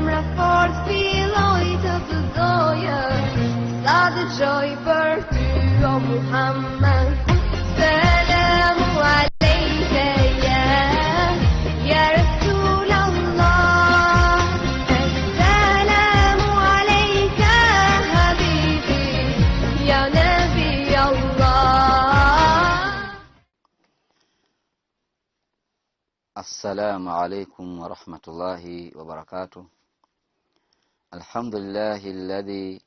Zemra fort filloi të të dojë, sa dëgjoj për ty o Muhammed. Selamu alejke ya Rasul Allah. Selamu alejke habibi ya Nabi Allah. السلام عليكم ورحمة الله وبركاته. الحمد لله الذي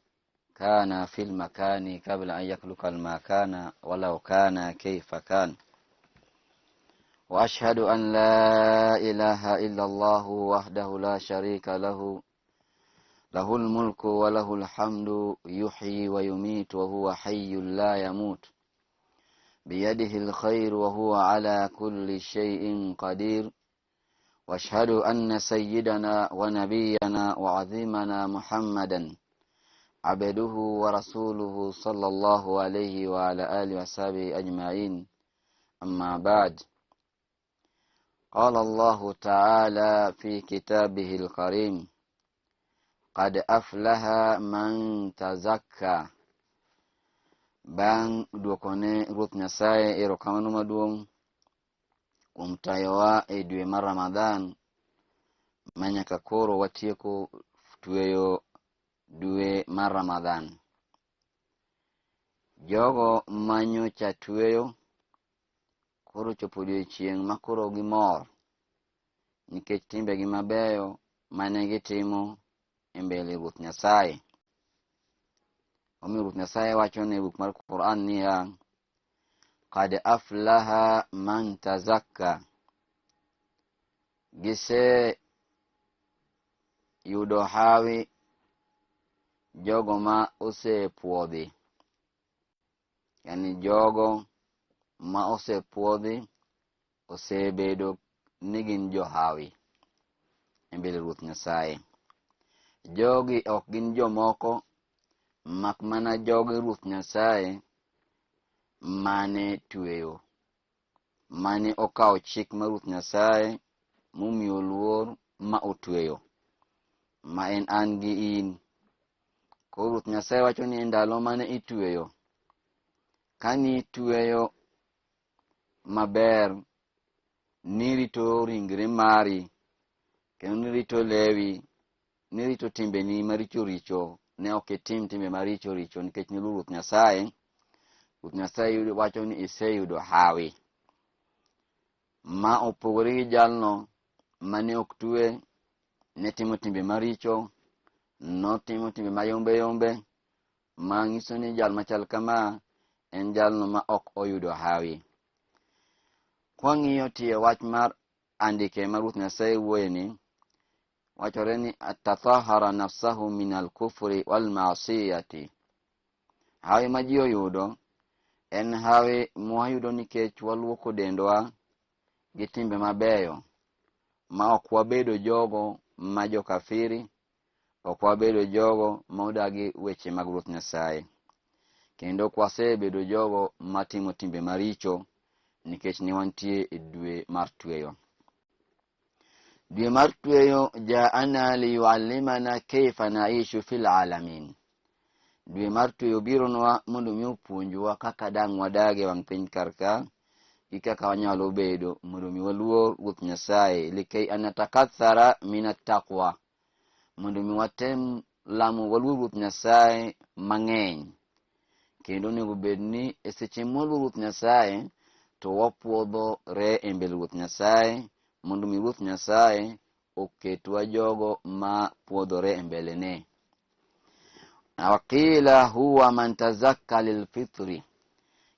كان في المكان قبل أن يخلق المكان ولو كان كيف كان، وأشهد أن لا إله إلا الله وحده لا شريك له، له الملك وله الحمد، يحيي ويميت وهو حي لا يموت، بيده الخير وهو على كل شيء قدير. واشهد أن سيدنا ونبينا وعظيمنا محمدا عبده ورسوله صلى الله عليه وعلى آله وصحبه أجمعين. أما بعد، قال الله تعالى في كتابه الكريم: قد أفلح من تزكى. Bang' duokone Ruoth Nyasaye erokamano maduong' kuom tayowa e dwe mar Ramadhan ma nyaka koro watieko tweyo dwe mar Ramadhan. Jogo manyocha tweyo koro chopo odiechieng' ma koro gimor nikech timbegi mabeyo mane gitimo e mbele Ruoth Nyasaye. Omiyo Ruoth Nyasaye wacho ne buk mar Quran niya, Qad aflaha man tazakka. Gise yudo hawi jogo ma osepuodhi, yani jogo ma osepuodhi osebedo ni gin johawi e mbele Ruoth Nyasaye. Jogi ok gin jomoko mak mana jogi Ruoth Nyasaye mane tweyo, mane okawo chik mar Ruoth Nyasaye momiyo luor ma otweyo, ma en an gi in. Koro Ruoth Nyasaye wacho ni e ndalo mane itweyo, kani itweyo maber, nirito ringre mari, kendo nirito lewi, nirito timbeni maricho richo, ne ok itim timbe maricho richo nikech niluoro Ruoth Nyasaye. Ruoth Nyasaye wacho ni iseyudo hawi. Ma opogore gi jalno mane ok twe, ne timo timbe maricho, notimo timbe mayombe yombe, ma nyiso ni jal machal kama en jalno ma ok oyudo hawi. Kwang'iyo tie wach mar andike ma Ruoth Nyasaye wuoye ni, wachore ni atatahara nafsahu min al-kufri wal ma'siyati. Hawi ma ji oyudo en hawi mwayudo nikech waluoko dendwa gi timbe mabeyo, ma ok wabedo jogo ma jokafiri, ok wabedo jogo ma odagi weche mag Ruoth Nyasaye, kendo ok wasebedo jogo matimo timbe maricho nikech ne wantie e dwe mar tweyo. Dwe mar tweyo jaana liyuallimana kayfa naishu fil alamin. Dwe mar tweyo bironwa mondo mi opuonjwa kaka dang' wadag e wang' piny kar ka, gi kaka wanyalo bedo mondo mi waluor Ruoth Nyasaye, likay an natakathara min attaqwa, mondo mi watem lamo waluor Ruoth Nyasaye mang'eny. Kendo onego bed ni e seche mwaluoro Ruoth Nyasaye to wapuodhore e mbele Ruoth Nyasaye mondo mi Ruoth Nyasaye oketwa jogo ma puodhore e mbelene. Waqila huwa man tazakka lilfitri.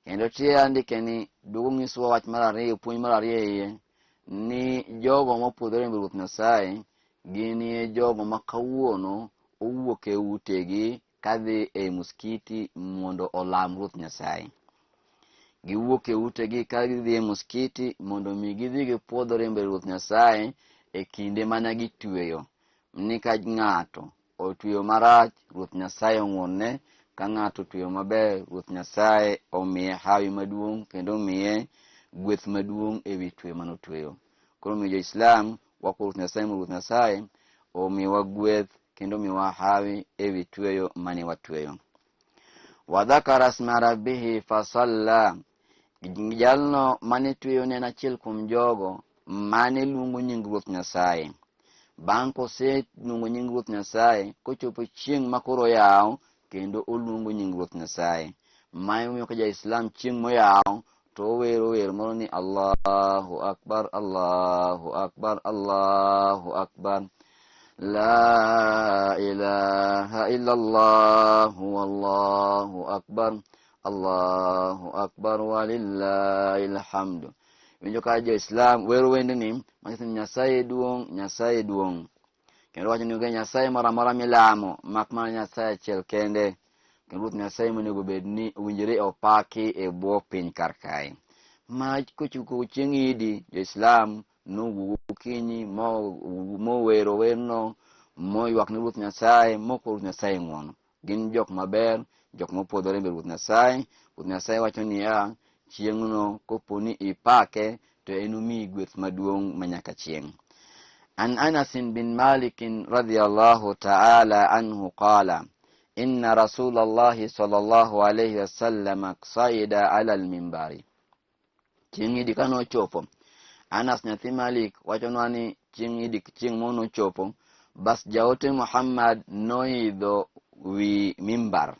Kendo tie andike ni duogo nyisowa wach mar ariyo, puonj mar ariyo iye, ni jogo mapuodhore e mbele Ruoth Nyasaye ginie jogo ma kawuono owuok e utegi kadhi e muskiti mondo olam Ruoth Nyasaye. Giwuok e utegi ka gidhi e muskiti mondo mi gidhi gipuodhore e mbele Ruoth Nyasaye e kinde mana gitweyo. Ni ka ng'ato otweyo marach, Ruoth Nyasaye ong'wonne, ka ng'ato otweyo maber, Ruoth Nyasaye omiye hawi maduong' kendo omiye gweth maduong' ewi tweyo manotweyo. Koro miyo jo-Islam wakwayo Ruoth Nyasaye mondo Ruoth Nyasaye omiwa gweth kendo omiwa hawi ewi tweyo mane watweyo. Wadhakara sma rabbihi fasalla, jalno mane tweyo ne en achiel kuom jogo mane luongo nying Ruoth Nyasaye. Bang' koseluongo nying Ruoth Nyasaye, kochopo chieng' ma koro oyaw, kendo oluongo nying Ruoth Nyasaye. Ma emomiyo ka ja-Islam chieng' moyaw to owero wer moro ni Allahu Akbar, Allahu Akbar, Allahu Akbar, La ilaha illallah, wallahu akbar, Allahu akbar walillahil hamdu. Winjo ka jo-Islam wero wendni manyiso ni Nyasaye duong', Nyasaye duong'. Kendo wacho ni onge Nyasaye moro amora milamo mak mana Nyasaye achiel kende. Kendo Ruoth Nyasaye monego bed ni owinjore opaki e bwo piny kar kae. Ma kochopo chieng' Idi, jo-Islam nowuok gokinyi mowero werno, moywak ne Ruoth Nyasaye, mokwayo Ruoth Nyasaye ng'wono. Gin jok maber, jok mopwodhore e Ruoth Nyasaye. Ruoth Nyasaye wacho niya, chieng'no kopo ni ipake to enomiyi gweth maduong' manyaka chieng'. An Anas bin Malik radhiyallahu ta'ala anhu qala inna Rasulallahi sallallahu alayhi wasallam saida ala al-mimbari. Chieng' Idi kane ochopo, Anas nyathi Malik wachonwa ni chieng' Idi chieng' moro nochopo, bas jaote Muhammad noidho wi mimbar.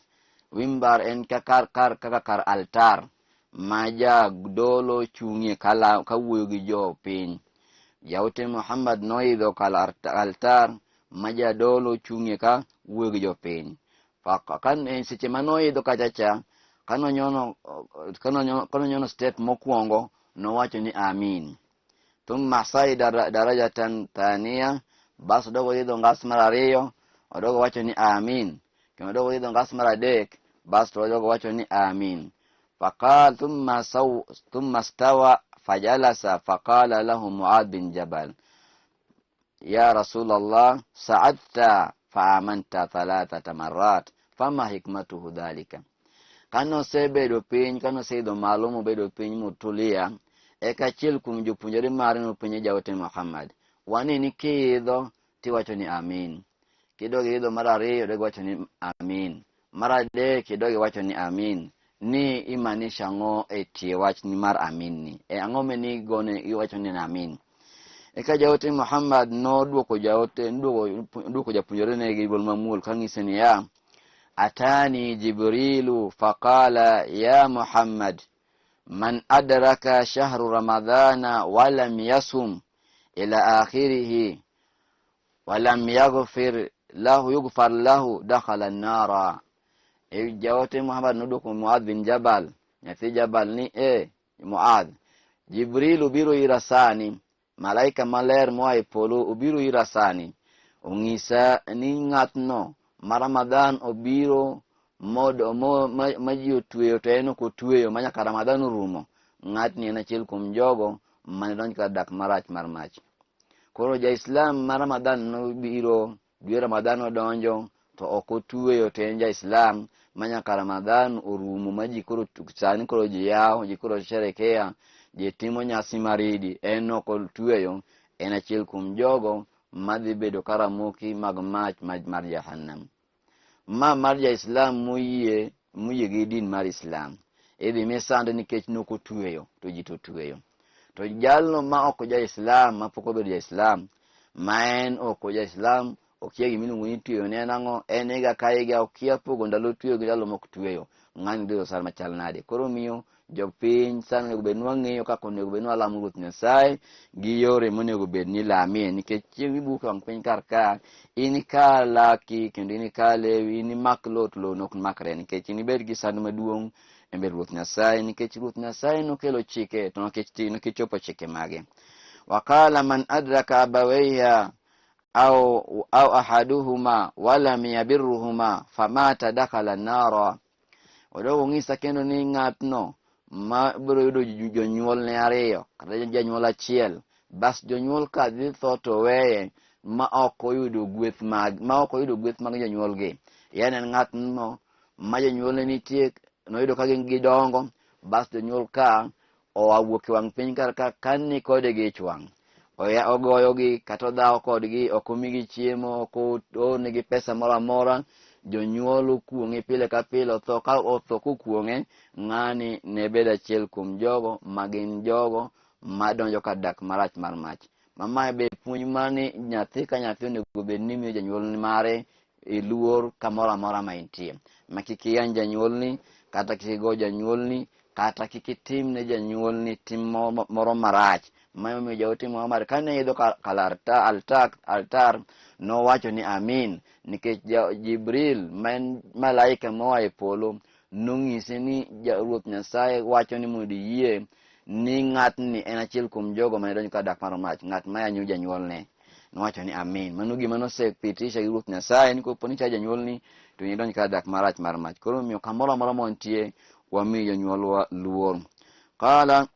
Mimbar en kaka kar, kaka kar altar ma jadolo chung'ie kawuoyo gi jopiny. Jaote Muhammad noidho kar altar ma jadolo chung'ie ka wuoyo gi jopiny. Seche manoidho kacha cha, kanonyono step mokwongo, nowacho ni amin. Thumma saida darajatan thaniya, bas odogo idho ngas mar ariyo, odogo wacho ni amin. Kendo odogo idho ngas mar adek, bas to odogo wacho ni amin. Faqal thumma saw thumma stawa fajalasa faqala lahu Muadh bin Jabal ya Rasulallah sa'adta faamanta thalathata marrat fama hikmatuhu dhalika. Kane osebedo piny, kane oseidho malo mobedo piny motulia, eka achiel kuom jopuonjre mare nopenjo jaote Muhammad, waneni kiidho tiwacho ni amin, kidog idho mar ariyo idog iwacho ni amin, mar adek idog iwacho ni amin, ni imaanisha ang'o e tie wach ni mar amin ni? E ang'o minigone iwacho ni amin? Eka jaote Muhammad nodwoko jaote, nodwoko japuonjrene gi dwol mamuol kang'ise niya, atani Jibrilu faqala ya Muhammad man adraka shahru ramadhana walam yasum ila akhirihi walam yaghfir lahu yughfar lahu dakhala an-nara. E jaote Muhammad nodwoko Muadh bin Jabal, nyathi Jabal ni e Muadh, Jibril obiro ira sani, malaika maler moa e polo obiro ira sani, ong'isa ni ng'atno ma Ramadhan obiro ma ji otweyo to en ok otweyo ma nyaka Ramadhan orumo, ng'atni en achiel kuom jogo mane donj kar dak marach mar mach. Koro ja-Islam ma Ramadhan nobiro, dwe Ramadhan odonjo to ok otweyo to en ja-Islam ma nyaka Ramadhan orumo ma ji koro sani koro ji yawo, ji koro sherekea, ji timo nyasi mar Idi, en ok otweyo, en achiel kuom jogo madhi bedo karamoki mag mach mar Jahannam. Ma mar ja-Islam moyie gi din mar Islam, idhi misande nikech nok otweyo to ji to tweyo. To jalno ma ok ja-Islam, ma pok obedo ja-Islam, ma en ok ja-Islam, okia gima iluongo ni tweyo ne en ang'o, en higa ka higa okia pogo ndalo tweyo gi ndalo mok tweyo, ng'ani dhi sand machal nade. Koro miyo jopiny sani onego bed ni wang'eyo kaka onego bed ni walamo Ruoth Nyasaye gi yore monego bed ni ilamie, nikech chieng' mibuok e wang' piny kar ka, in ika laki kendo in ika lewi, in imak lowo to lowo ok makre, nikech in ibed gi sand maduong' e mbele Ruoth Nyasaye, nikech Ruoth Nyasaye nokelo chike to nokichopo chike mage. Waqala man adraka abawayha au ahaduhuma walam yabirruhuma famata dakhala an-nara. Odogo ng'isa kendo ni ng'atno ma biro yudo jonyuolne ariyo kata janyuol achiel, bas jonyuol ka dhi tho to weye ma ok oyudo gweth mag, ma ok oyudo gweth mag jonyuolgi. Yani en ng'atno ma jonyuolne nitie, noyudo ka gin gidongo, bas jonyuol ka oa wuok e wang' piny kar ka, ka ni kode gi ich wang'. Ogoyogi kata odhawo kodgi, ok omigi chiemo, ok oornegi pesa moro amora, jonyuol okuong'e pile ka pile, otho ka otho kokuong'e, ng'ani ne bed achiel kuom jogo ma gin jogo madonjo kar dak marach mar mach. Ma mae be puonj mar ni nyathi ka nyathi onego bed ni miyo janyuol mare e luor kamoro amora ma intie. Ma kik iyany janyuolni, kata kik igo janyuolni, kata kik itim ne janyuolni tim moro marach. Ma emomiyo jaote Muhammad kane idho altar nowacho ni amin, nikech Jibril ma en malaika moa e polo nonyise ni Ruoth Nyasaye wacho ni mondo iyie ni ng'atni en achiel kuom jogo mane donjo kar dak mar mach, ng'at ma yanyo janyuolne. Nowacho ni amin. Mano gima nosepitisha gi Ruoth Nyasaye ni kopo ni ichayo janyuolni to inidonj kar dak marach mar mach. Koro omiyo kamoro amora ma wantie wami jonyuolwa luor. Qala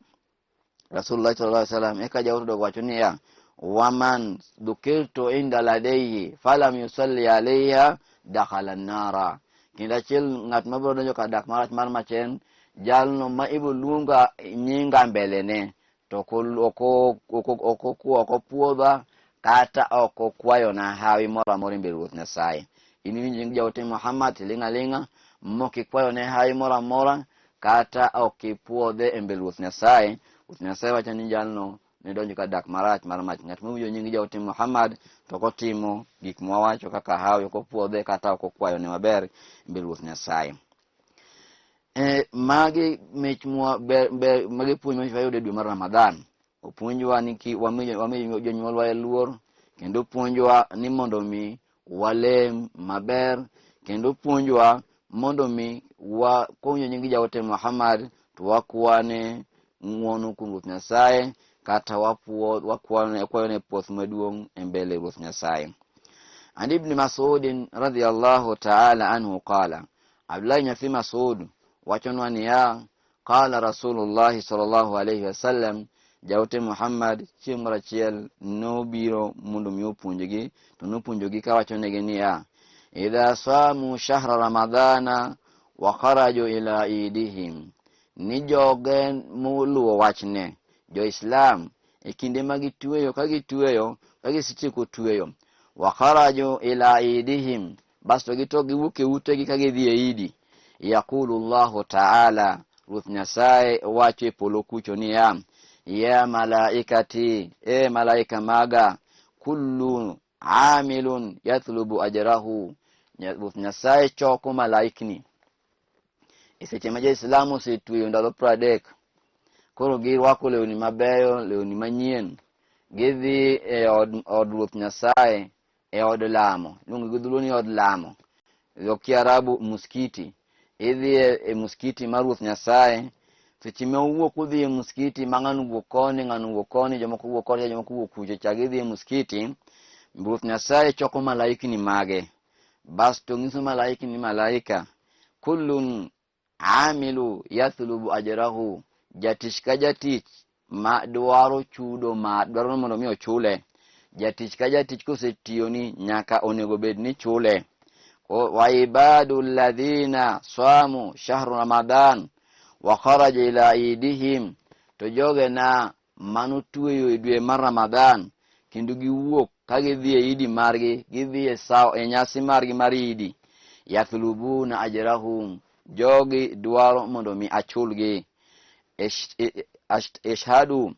Rasulullah sallallahu alaihi wasallam, eka jaote dok wacho niya, waman dhukirtu inda ladayhi falam yusalli alayha dakhala an-nara. Kinde achiel ng'at ma biro donjo kar dak marach mar mach en jalno ma ibo luonga nyinga mbelene to ok opuodha kata ok okwayona hawi moro amora e mbele Ruoth Nyasaye. In iwinjo nying jaote Muhammad tiling' aling'a mok ikwayone hawi moro amora kata ok ipuodhe e mbele Ruoth Nyasaye. Ruoth Nyasaye wacho ni jalno ne donjo ka dak marach mar mach. Ng'at mowinjo nying jaote Muhammad to ok otimo gik mwawacho kaka hawi, ok opuodhe kata ok okwayone maber e mbele Ruoth Nyasaye. Magi mich mwa ber, ber, magi puonj ma wayudo e dwe mar Ramadhan. Opuonjwa ni wami jonyuolwa e luor, kendo opuonjwa ni mondo mi walem maber, kendo opuonjwa mondo mi wakonyo nying jaote Muhammad to wakwane ng'uono kuom Ruoth Nyasaye, kata wakwayone puoth maduong' e mbele Ruoth Nyasaye. An Ibn Mas'ud radhiyallahu ta'ala anhu qala, Abdullah nyathi Mas'ud wachonwa niya, qala Rasulullah sallallahu alayhi wasallam, jaote Muhammad chieng' moro achiel nobiro mondo mi opuonjgi, to nopuonjogi kawachonegi niya, idha samu shahra ramadhana wa kharaju ila idihim, ni joge moluwo wachne jo-Islam e kinde ma gitweyo ka gitweyo ka gisetieko tweyo, wa kharaju ila idihim, basto gito giwuok e utegi ka gidhi e idi, yaqulu Allahu ta'ala, Ruoth Nyasaye wacho e polo kucho niya, ya malaikati, e malaika maga, kullu amilun yatlubu ajrahu. Ruoth Nyasaye choko malaikni e seche ma jo-Islam osetweyo ndalo 30, koro girwako lewni mabeyo, lewni manyien, gidhi e od Ruoth Nyasaye, e od lamo, iluongo gi dholuo ni od lamo, dho Kiarabu muskiti. Idhi e muskiti mar Ruoth Nyasaye. Seche ma uwuok udhi e muskiti, ma ng'ano wuok koni, ng'ano wuok koni, jomoko wuok koni, jomoko wuok kucho, cha gidhi e muskiti. Ruoth Nyasaye choko malaikni mage, basto nyiso malaikni, malaika kullun amilu yathlubu ajrahu, jatich ka jatich ma dwaro chudo, ma dwaro mondo mi ochule. Jatich ka jatich kosetiyoni nyaka onego bed ni chule. Wa ibadu alladhina samu shahru ramadan wa kharaja ila idihim, to jogena manotweyo e dwe mar Ramadhan kendo giwuok ka gidhi e idi margi, gidhi e sawo, e nyasi margi mar idi, yathlubuna ajrahum, jogi dwaro mondo mi achulgi. Ishhadu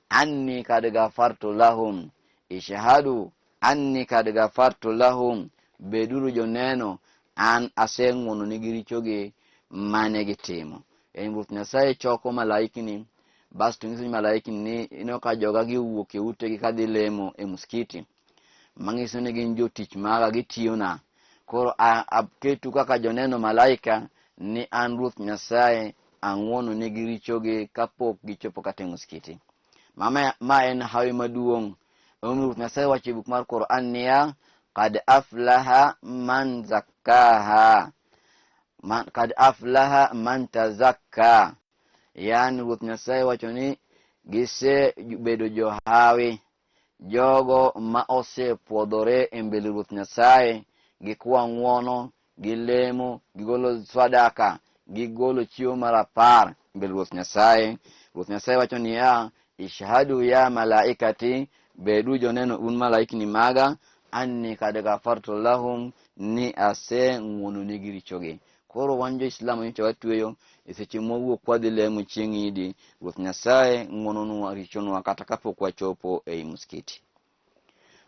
anni kad ghafartu lahum, ishhadu anni kad ghafartu lahum, beduru joneno an aseng'wononigi richogi mane gitimo. En Ruoth Nyasaye choko malaikni, basto nyiso malaikni ni ineno ka joga gi owuok e utegi kadhi lemo e muskiti, manyiso ni gin jotich maga, gitiyona. Koro aketu kaka joneno malaika ni an Ruoth Nyasaye ang'wononigi richogi kapok gichopo kata e muskiti. Ma en hawi maduong'. Emomiyo Ruoth Nyasaye wacho e buk mar Quran niya, kad aflaha man zakkaha, kad aflaha man tazakka. Yani Ruoth Nyasaye wacho ni gisebedo johawi jogo ma osepuodhore e mbele Ruoth Nyasaye, gikwa ng'wono, gilemo, gigolo sadaka, gigolo chiwo mar 10 mbele Ruoth Nyasaye. Ruoth Nyasaye wacho niya, ishhadu ya malaikati, Bedu joneno un malaikni maga, anni kad ghafartu lahum, ni aseng'wononegi richogi. Koro wan jo Islam nyocha watweyo e seche mwawuok wadhi lemo chieng' Idi, Ruoth Nyasaye ng'wononwa richonwa kata kapok wachopo ei muskiti.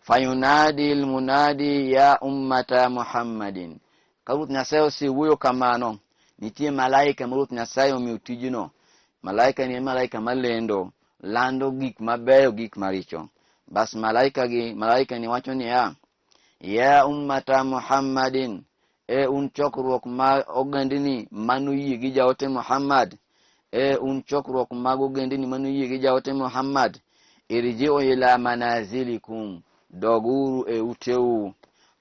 Fayunadi lmunadi ya ummata Muhammadin. Ka Ruoth Nyasaye osewuoyo kamano, nitie malaika ma Ruoth Nyasaye omiyo tijno. Malaika ni en malaika malendo, lando gik mabeyo, gik maricho. Bas malaika gi malaika ni wacho niya, ya ummata Muhammadin, e un chokruok mag ogendini manoyie gi jaote Muhammad, e un chokruok mag ogendini manoyie gi jaote Muhammad, irji'u ila manazilikum, doguru e uteu,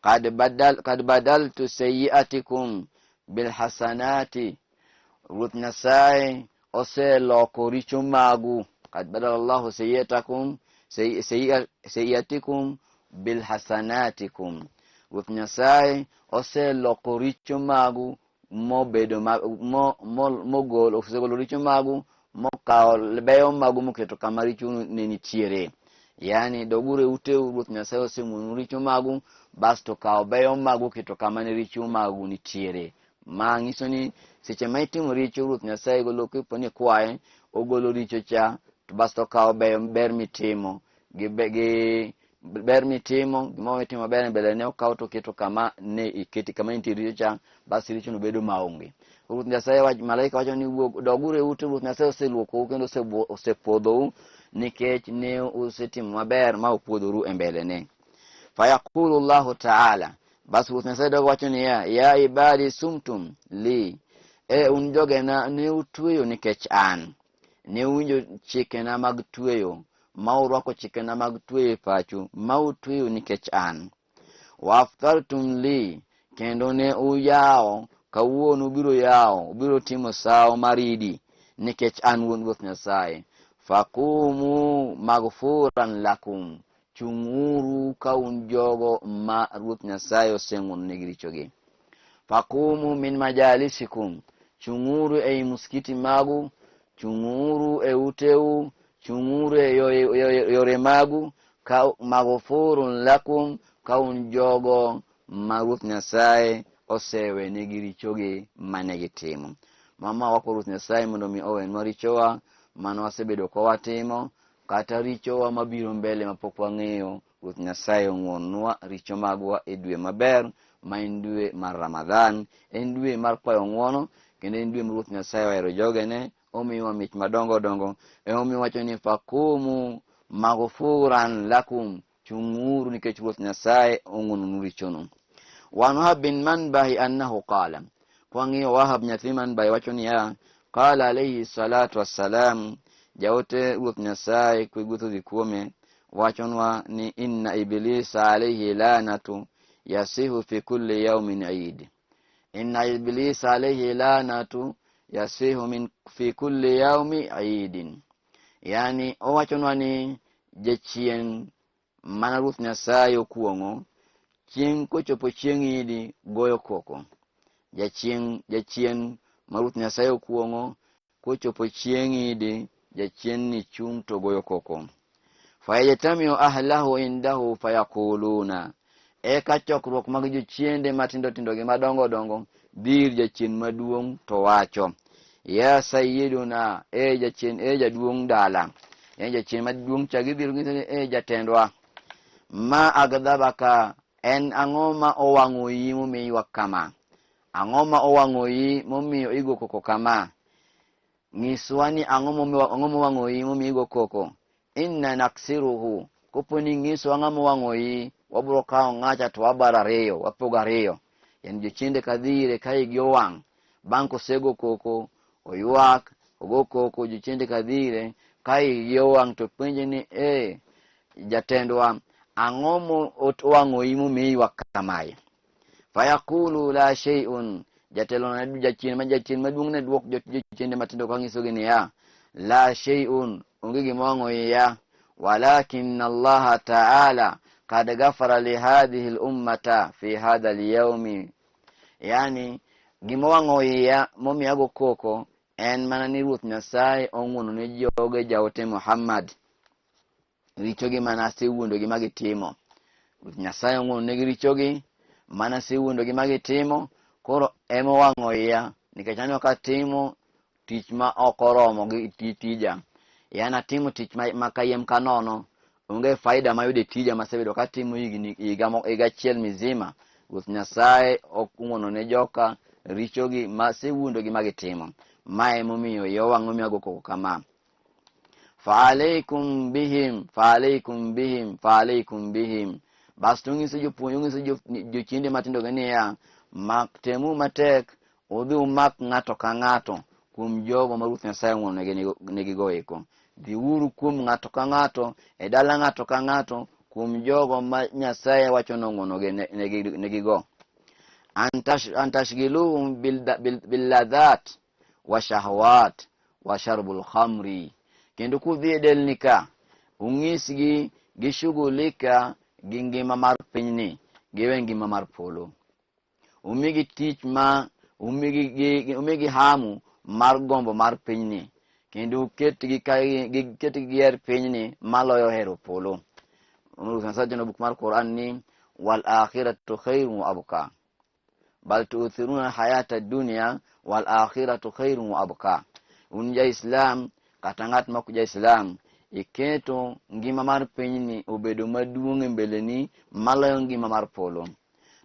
kad badaltu sayyi'atikum bilhasanati, Ruoth Nyasaye oseloko richo magu, kad badala Allahu sayyi'atakum sayyi'atikum bilhasanatikum, Ruoth Nyasaye oseloko richo magu mobedo mogolo, osegolo richo magu mokawo beyo magu moketo kama richo ne nitiere. Yani doguru e uteu, Ruoth Nyasaye osemwonu richo magu, basto kawo beyo magu keto kama ne richo magu nitiere. Ma nyiso ni seche ma itimo richo, Ruoth Nyasaye golo kipo ni kwaye, ogolo richo cha, to basto kawo ber mitimo gi ber mitimo, gima itimo maber mbele ne okawo to keto kama ne iketi, kama nitie richo cha, bas richo no bedo maonge. Ruoth Nyasaye wach, malaika wacho ni wuog, doguru e ute, Ruoth Nyasaye oseluokou kendo osepwodhou nikech ne usetimo maber ma upwodhoru e mbele ne. Fayaqulu Allahu ta'ala, bas Ruoth Nyasaye dog wacho niya, ya ibadi sumtum li, e un jogena ne utweyo nikech an, ne uwinjo chikena mag tweyo, ma urwako chikena mag tweyo e pachu, ma utweyo nikech an. Wa aftartum li, kendo ne uyawo, kawuono ubiro yawo, ubiro timo sawo mar Idi nikech an wuon Ruoth Nyasaye. Faqumu maghfuran lakum, chung'uru ka un jogo ma Ruoth Nyasaye oseng'wononegi richogi. Faqumu min majalisikum, chung'uru ei muskiti magu, chung'uru e uteu, chung'uru e yore magu, ka maghfurun lakum, ka un jogo ma Ruoth Nyasaye osewenegi richogi mane gitimo. Mama wakwa Ruoth Nyasaye mondo mi owenwa richowa mane wasebedo ka watimo, kata richowa mabiro mbele mapok wang'eyo. Ruoth Nyasaye ong'wonnwa richo magwa e dwe maber ma en dwe mar Ramadhan, en dwe mar kwayo ng'wono, kendo en dwe ma Ruoth Nyasaye ohero jogene, omiyowa mich madongo dongo. Emomiyo wacho ni faqumu maghfuran lakum, chung'uru nikech Ruoth Nyasaye ong'wononu richonu. Wan Wahab bin Manbahi annahu qala, kwang'iyo Wahab nyathi Manbahi wacho niya, qala alayhi salatu wassalam, jaote Ruoth Nyasaye kwe gweth odhi kuome, wachonwa ni inna iblisa alayhi lanatu yasihu fi kulli yawmin eid. Inna iblisa alayhi lanatu yasihu min fi kulli yawmi eidin. Yani owachonwa ni jachien mana Ruoth Nyasaye okuong'o, chieng' kochopo chieng' Idi goyo koko. Jachien ma Ruoth Nyasaye okuong'o, kochopo chieng' Idi, jachien ni chung' to goyo koko. Fayajtamiu ahlahu indahu fayaquluna, eka chokruok mag jochiende matindo tindo gi madongo dongo dhi ir jachien maduong' to wacho, ya sayyiduna, e jachien, e jaduong' dala, e jachien maduong' cha gibiro ginyiso ni e jatendwa, ma agdhabaka, en ang'o ma owang'o iyi momiyo iywak kama? Ang'o ma owang'o iyi momiyo igo koko kama? Nyiswa ni ang'o mowang'o iyi momiyo igo koko? Inna naksiruhu, kopo ni nyiswa ang'o mowang'o iyi, wabiro kawo ng'acha to wabaro ariyo, wapogo ariyo. Yani jochiende ka dhi ire ka igi owang', bang' kosego koko, oywak, ogo koko, jochiende ka dhi ire ka igi owang' to penje ni e jatendwa, ang'o mo owang'o iyi momiyo iywak kamae? Fayaqulu la shay'un, jatelo na jachien ma jachien maduong' ne dwok jochiende matindo ka nyisogi niya, la shay'un, onge gima owang'o iya, walakin Allah ta'ala kad ghafara li hadhihi al-ummata fi hadha al-yawmi. Yani gima owang'o iya momiyo ago koko en mana ni Ruoth Nyasaye ong'wono ne joge jaote Muhammad. Richogi mane asewuondogi ma gitimo. Ruoth Nyasaye ong'wono negi richogi mane asewuondogi ma gitimo, koro ema owang'o iya nikech aneno ka timo tich ma ok oromo gi tija. Yaani atimo tich ma kayiem ka nono, onge faida mayudo e tija masebedo katimo higni higa higa achiel mizima. Ruoth Nyasaye ong'wono ne joka richogi masewuondogi ma gitimo. Ma emomiyo iya owang' omiyo ago koko kama. Faalaikum bihim, faalaikum bihim, faalaikum bihim. Bas to ong'iso jopuonj, ong'iso jochiende matindo gi niya, mak temu matek udhi umak ng'ato ka ng'ato kuom jogo ma Ruoth Nyasaye ong'wono negigo eko. Dhiuru kuom ng'ato ka ng'ato e dala ng'ato ka ng'ato kuom jogo ma Nyasaye wacho nong'wono negigo. Antashghiluhum billadhat wa shahawat wa sharbul khamri. Kendo kudhi e delni ka, ung'isgi gishughulika gi ngima mar pinyni, giwe ngima mar polo. Umigi tich ma umigi, gi, umigi hamu mar gombo mar pinyni, kendo uketgi ka giketgi giher pinyni maloyo hero polo. Ruoth Nyasaye wacho e buk mar Quran ni wal akhiratu khairun wa abqa bal tu'thiruna hayata dunya wal akhiratu khairun wa abqa. Un ja Islam kata ng'at ma ok ja Islam, iketo ngima mar pinyni obedo maduong' e mbeleni maloyo ngima mar polo.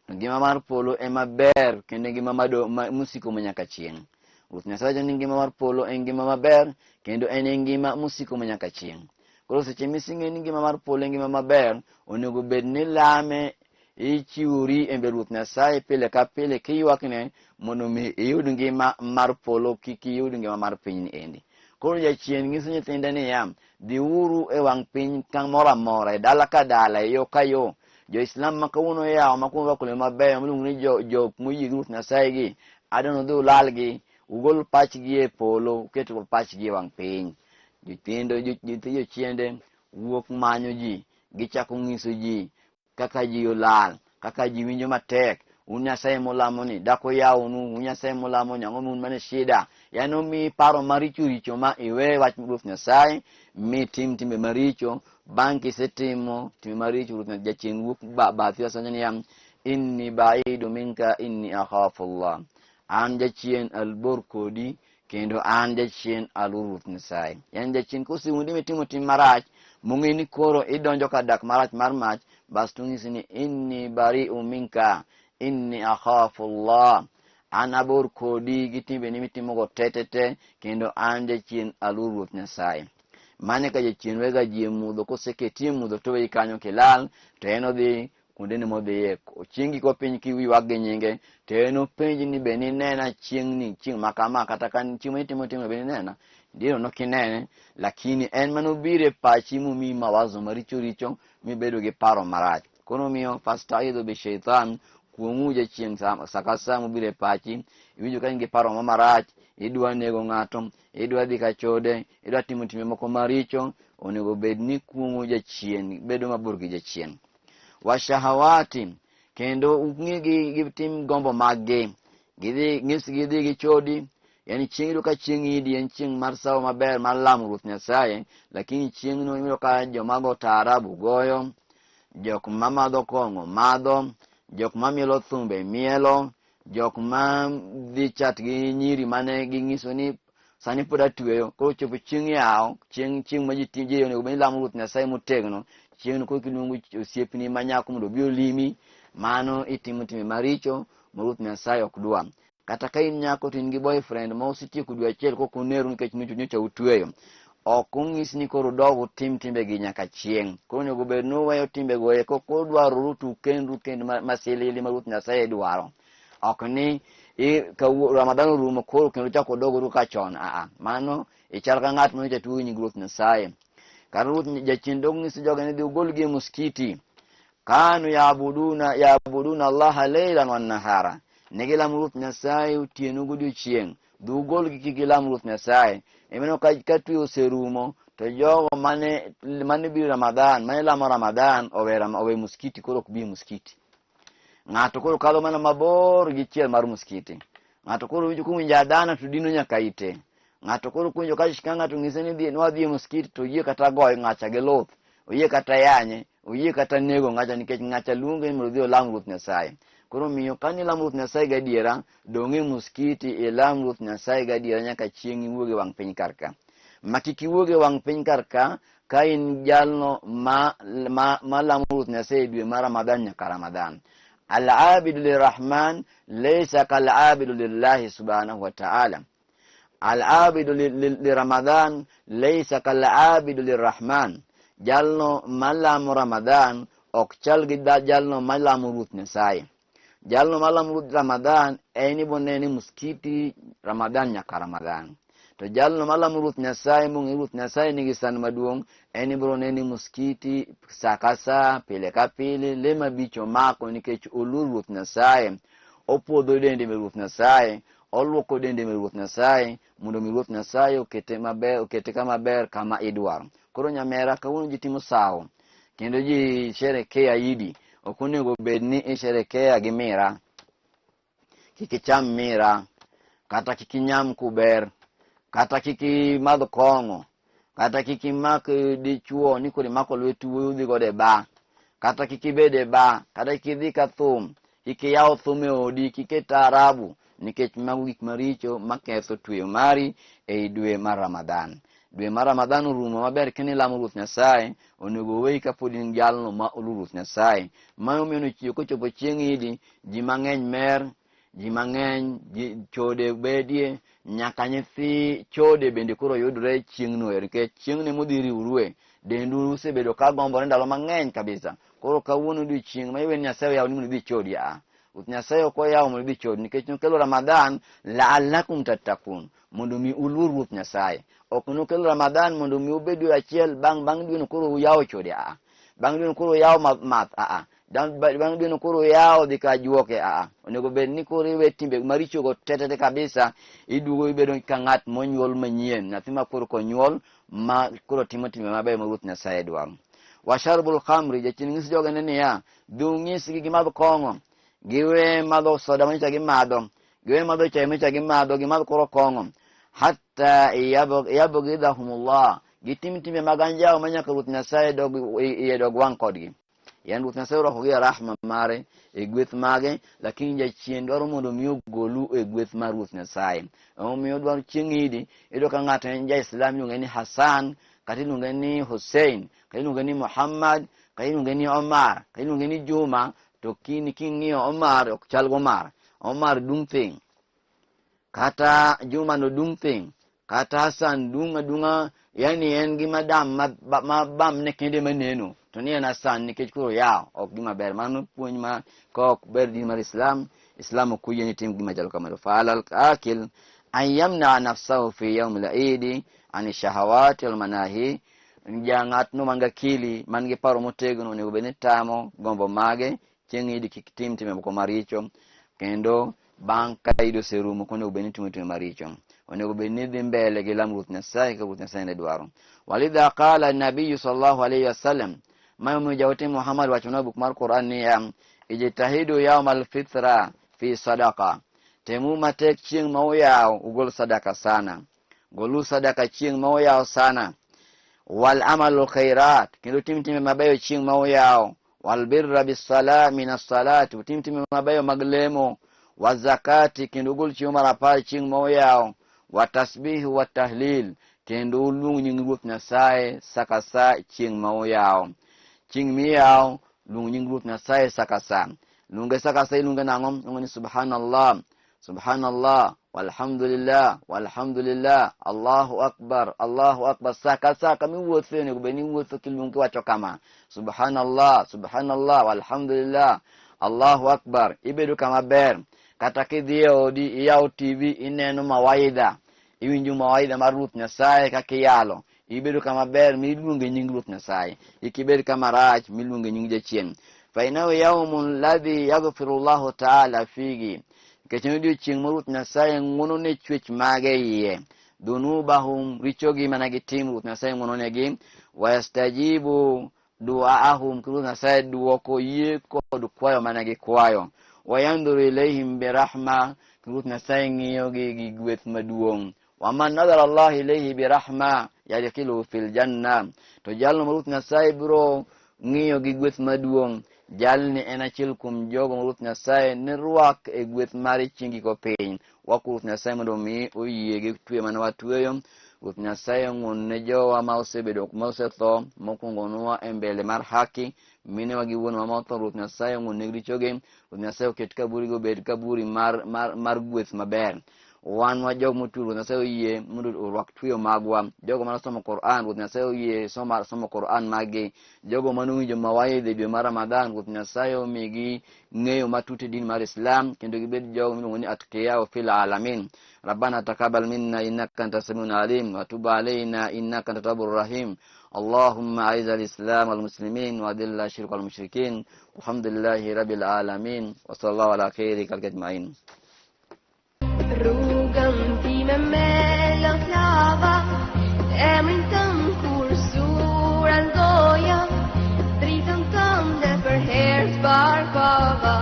To ngima mar polo ema ber kendo ngima mosiko manyaka chieng'. Ruoth Nyasaye wacho ni ngima mar polo en ngima maber kendo en e ngima mosiko manyaka chieng'. Koro seche mising'e ni ngima mar polo en ngima maber, onego bed ni lame ichiwori e mbele Ruoth Nyasaye pile ka pile kiywakne mondo mi iyud ngima mar polo kik iyud ngima mar pinyni endi. Koro jachien nyiso nyithinde niya, dhiuru e wang' piny kamoro amora, e dala ka dala, e yo ka yo. Jo-Islam ma kawuono yawo ma kawuono rwako lewni mabeyo miluongo ni jok moyie gi Ruoth Nyasaye gi, adwaro ni udhi ulalgi, ugol pachgi e polo, uket pachgi e wang' piny. Nyithindo, nyithi jochiende wuok manyo ji, gichako nyiso ji kaka ji olal, kaka ji winjo matek. Un Nyasaye mulamo ni, dak oyawnu, un Nyasaye mulamo ni, ang'o un mane shida. Yaani omiyi paro maricho richo ma iwe wach Ruoth Nyasaye, mi tim timbe maricho. Bang' kisetimo timbe maricho, Ruoth Nyasaye jachien wuok bathi wacho niya, inni baidu minka inni akhafu Allah. An jachien albor kodi kendo an jachien aluoro Ruoth Nyasaye. Yaani jachien kosewuondi mitimo tim marach, mong'e ni koro idonjo ka dak marach mar mach, bas to onyisi ni inni bari'u minka inni akhafu Allah. An abor kodi gi timbeni mitimogo te te te, kendo an jachien aluoro Ruoth Nyasaye. Mane ka jachien wega ji e mudho, koseketi e mudho to weyi kanyo kilal, to en odhi kuonde ne modhiye. Chieng' giko piny kiywak gi nyinge, to en openji ni be ninena chieng'ni, chieng' ma kama, kata ka chieng' ma itimo timno be ninena? Ndiyo nokinene, lakini en mane obiro e pachi momiyi mawazo maricho richo mibedo gi paro marach. Koro omiyo fastaidhu bi shaitan, kuong'u jachien sa ka sa mobiro e pachi, iwinjo ka in gi paro ma marach, idwa nego ng'ato, idwa dhi ka chode, idwa timo timbe moko maricho, onego bed ni kuong'o jachien, bedo mabor gi jachien. Washahawati, kendo ung'i gi tim gombo maggi, gidhi ng'is gidhi gi chodi. Yani chieng' iyudo ka chieng' Idi en chieng' mar sawo maber mar lamo Ruoth Nyasaye, lakini chieng'no iyudo ka joma go taarabu goyo, jok ma madho kong'o madho, jok ma mielo thumbe mielo, jok ma dhi chat gi nyiri mane ging'iso ni sani pod atweyo. Koro chopo chieng' yawo, chieng' chieng' ma ji ji onego bed ni lamo Ruoth Nyasaye motegno, chieng'no koro kiluongo osiepni ma nyako mondo obi olimi, mano itimo timbe maricho ma Ruoth Nyasaye ok dwa. Kata ka in nyako to in gi boyfriend ma usetieko dwe achiel kok uneru nikech nyocha utweyo, ok onyis ni koro udog utim timbegi nyaka chieng'. Koro onego bed ni uweyo timbego eko kudwaroru to ukendru kend masilili ma Ruoth Nyasaye dwaro. Ok ni ka Ramadan orumo koro kendo uchako udogoru ka chon. Aa, mano ichal ka ng'at ma nyocha tuo nying Ruoth Nyasaye. Kata Ruoth jachien dog nyiso joge ni dhi ugolgi e muskiti. Kanu yaabuduna Allaha leilan wan nahara. Ne gilamo Ruoth Nyasaye otieno godiochieng'. Dhi ugolgi kik gilam Ruoth Nyasaye. Emeno ka twe oserumo to jogo mane biro Ramadhan, mane lamo Ramadhan owe muskiti, koro ok bi e muskiti. Ng'ato koro kadho mana mabor gi chiel mar muskiti. Ng'ato koro winjo kowinjo adhana to dino nyaka ite. Ng'ato koro kuwinjo ka ng'ato ng'ise ni dhi nwadhi e muskiti to yie kata goyo ng'acha gi luth. Oyie kata yanye, oyie kata nego ng'acha nikech ng'acha luonge ni mondo odhi olam Ruoth Nyasaye. Koro omiyo ka nilamo Ruoth Nyasaye gadiera, dong' e muskiti ilam Ruoth Nyasaye gadiera nyaka chieng' iwuog e wang' piny kar ka. Ma kik iwuog e wang' piny kar ka ka in jalno ma lamo Ruoth Nyasaye e dwe mar Ramadhan nyaka Ramadhan. Al-abidu lirrahman laysa kal-abidu lillahi subhanahu wa ta'ala. Al-abidu liramadhan laysa kal-abidu lirrahman. Jalno malamo Ramadhan ok chal gi jalno malamo Ruoth Nyasaye. Jalno malamo Ruoth Ramadhan en ibonene muskiti Ramadhan nyaka Ramadhan. To jalno malamo Ruoth Nyasaye mong'e Ruoth Nyasaye nigi san maduong' en ibiro nene muskiti sa ka sa, pile ka pile, le mabich omako nikech oluor Ruoth Nyasaye. Opuodho dende me Ruoth Nyasaye, oluoko dende me Ruoth Nyasaye mondo mi Ruoth Nyasaye okete maber, okete kama ber kama idwaro. Koro nyamera kawuono ji timo sawo kendo ji sherekea Idi, ok onego bed ni isherekea gi mira. Kik icham mira, kata kik inyam kuber, kata kik imadh kong'o, kata kik imak dichuo ni koro imako lwet wuoyi udhi godo e bar, kata kik ibed e bar, kata kik idhi ka thum, kik iyaw thum e odi, kik iket taarabu, nikech mago gik maricho maketho tweyo mari ei dwe mar Ramadhan. Dwe mar Ramadhan orumo maber kendo ilamo Ruoth Nyasaye, onego oweyi kapod in jalno ma oluoro Ruoth Nyasaye. Mano omiyo nochiwo kochopo chieng' Idi, ji mang'eny mer, ji mang'eny ji chode bedie, nyaka nyithi chode bende koro yudre chieng'no ero, nikech chieng'no emodhi riwrue. Dendu osebedo ka gombore ndalo mang'eny kabisa. Koro kawuono odiochieng' ma iwe ni Nyasaye oyawni mondo idhi ichodi, a. Ruoth Nyasaye ok oyawo mondo idhi ichodi, nikech nokelo Ramadhan la'allakum tattakun, mondo mi uluor Ruoth Nyasaye. Ok nokelo Ramadhan mondo mi ubed dwe achiel bang' dweno koro uyawo chode, a. Bang' dweno koro uyawo math, a. Bang' dweno koro uyawo dhi ka juoke, a. Onego bed ni koro iwe timbe maricho go te te te kabisa, iduogo ibedo ka ng'at monyuol manyien, nyathi ma koro konyuol ma koro timo timbe mabeyo ma Ruoth Nyasaye dwaro. Washarbul khamri, jachien ng'is jogene niya, dhi ung'isgi gimadh kong'o, giwe madho soda manyocha gimadho, giwe madho chai manyocha gimadho, gimadh koro kong'o, hatta yabghidahumullah, gitim timbe mag anjawo ma nyaka Ruoth Nyasaye dog iye dog wang' kodgi. Yani Ruoth Nyasaye orwakogi e rahma mare, e gweth mage, lakini jachien dwaro mondo mi ogolu e gweth mar Ruoth Nyasaye. Emomiyo odwaro chieng' Idi, iyudo ka ng'ato en ja-Islam iluonge ni Hassan, kata iluonge ni Hussein, kata iluonge ni Muhammad, kata iluonge ni Omar, kata iluonge ni Juma, to kini king'iyo Omar ok chal gi Omar. Omar dung' thing', kata Juma no dung' thing', kata Hassan dung' adung'a, yani en gi madam ma bamne kende maneno, to ni en Hassan nikech koro yawo, ok gima ber. Mano puonj ma ka ok ber din mar Islam, Islam ok oyie ni tim gima chalo kamano. Fa alal akil an yamna nafsahu fi yawm al-Eid an shahawati wal manahi. Ja ng'atno man gi akili, man gi paro motegno, onego bed ni tamo gombo mage chieng' Idi kik tim timbe moko maricho, kendo bang' ka Idi oserumo ok onego bed ni timo timbe maricho. Onego bed ni dhi mbele gi lamo Ruoth Nyasaye kaka Ruoth Nyasaye ne dwaro. Walidha qala nabiyu sallallahu alayhi wasallam, ma omiyo jaote Muhammad wachonwa e buk mar Quran niya, ijtahidu yawm alfitra fi sadaqa, temu matek chieng' ma uyawo ugol sadaka sana, golu sadaka chieng' ma uyawo sana, wal amalu khairat, kendo tim timbe mabeyo chieng' ma uyawo, wal birra bis-sala min as-salati, utim timbe mabeyo mag lemo, wa zakati, kendo ugol chiemo mar apar chieng' ma uyawo, wa tasbihi wa tahlil, kendo uluong nying Ruoth Nyasaye sa ka sa chieng' ma uyawo. Chieng' miyawo, luong nying Ruoth Nyasaye sa ka sa. Luonge sa ka sa, iluonge nang'o? Iluonge ni subhanallah, subhanallah, walhamdulillah, walhamdulillah, Allahu akbar, Allahu akbar. Sa ka sa kama iwuotho onego bed ni iwuotho kiluongo kiwacho kama, subhanallah, subhanallah, walhamdulillah, Allahu akbar. Ibedo kama ber. Kata kidhi e odi, iyawo TV, ineno mawaidha, iwinjo mawaidha mar Ruoth Nyasaye kaka iyalo, ibedo kama ber miluonge nying Ruoth Nyasaye. Kik ibed kama rach miluonge nying jachien. Fa innahu yawmun ladhi yaghfiru Allahu ta'ala fihi, nikech en odiochieng' ma Ruoth Nyasaye ng'wono ne chwech mage iye, dhunubahum, richogi mana gitim, Ruoth Nyasaye ng'wono negi, wayastajibu duaahum, Ruoth Nyasaye duoko yie kod kwayo mana gikwayo, wayandhuru ilayhim birahma, Ruoth Nyasaye ng'iyogi gi gweth maduong', waman nadhara Allah ilayhi birahma, yadkhiluhu fil janna. To jalno ma Ruoth Nyasaye biro ng'iyo gi gweth maduong', jalni en achiel kuom jogo ma Ruoth Nyasaye ne rwak e gweth mare chieng' giko piny. Wakwayo Ruoth Nyasaye mondo omi oyie gi twe mane watweyo. Ruoth Nyasaye ong'won ne jowa ma osebedo ma osetho mokwongonwa e mbele mar haki, minewa gi wuonewa motho. Ruoth Nyasaye ong'won negi richogi. Ruoth Nyasaye oket kaburigi obed kaburi mar gweth maber. Wan wa jogo motwe, Ruoth Nyasaye oyie mondo orwak tweyo magwa. Jogo mane osomo Quran, Ruoth Nyasaye oyie somo Quran maggi. Jogo mane owinjo mawaidha e dwe mar Ramadhan, Ruoth Nyasaye omigi ng'eyo matut e din mar Islam kendo gibed jogo miluongo ni atqiya fil alamin. Rabbana taqabbal minna innaka anta samiun alim wa tub alayna innaka anta tawwabur rahim. Allahumma aiz al-islam wal muslimin wa adhill ash-shirka wal mushrikin. Walhamdulillahi rabbil alamin wa sallallahu ala khairi khalqi ajmain. Rrugën time me lot lava, emrin tëm kur sura ndoja, dritën tënde për herë t'barkova,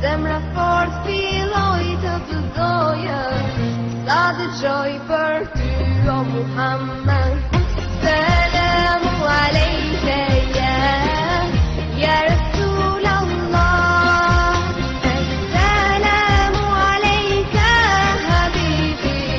zemra fort filloi të vëzdoja, sa dëgjoj për ty o Muhammed.